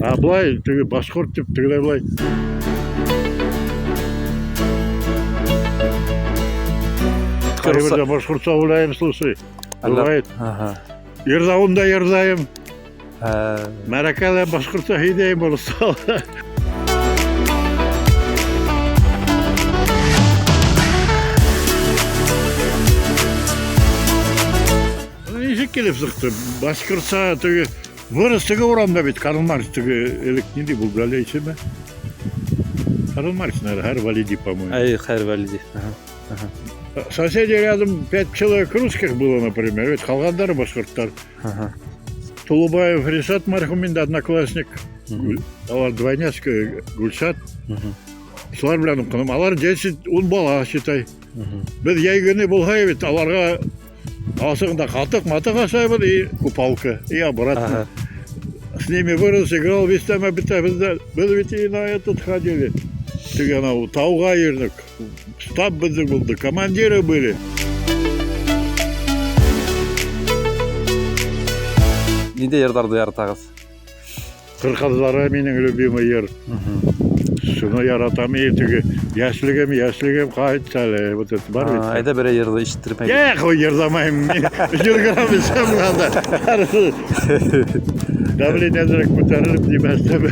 А былай теге башкорт дип тегеләй былай. Кайбердә башкортча уйлайым, слушай. Бывает. Ага. Йырдавын да йырдайым. Ә, Мәрәкә дә башкортча һөйдәйем урысча. Ничек килеп чыкты? Башкортча теге вырыс теге урамда бит Карл Маркс теге элек нинди булды әле исеме? Карл Маркс, наверное, Хәр Валиди, по-моему. Әй, Хәр Валиди. Ага. Соседи рядом пять человек русских было, например, ведь калгандары башкорттар. Ага. Тулубаев Ришат мәрхүм инде одноклассник. Мгм. Алар двойняшка Гульшат. Мгм. Шулар белән укыдым. Алар 10 ун бала, считай. Мгм. Без җәй көне булһа бит, аларга асыгында катык, матык ашайбыз и купалка, и обратно. Ага. С ними вырос, играл, весь там бит без без ведь и на этот ходили. Теге анау тауга йөрдек. Штаб безнең булды, командиры были. Нинди йырларны яратагыз? Кыр кызлары минем любимый йыр. Шуны яратам и теге яшьлегем, яшьлегем кайт әле. Вот это бар бит. Әйдә берәр йырны ишеттереп әйдә. Эх, ой, йырламайм. Мин йыргырам исәм анда. Давление әзрәк күтәрелеп димәстем.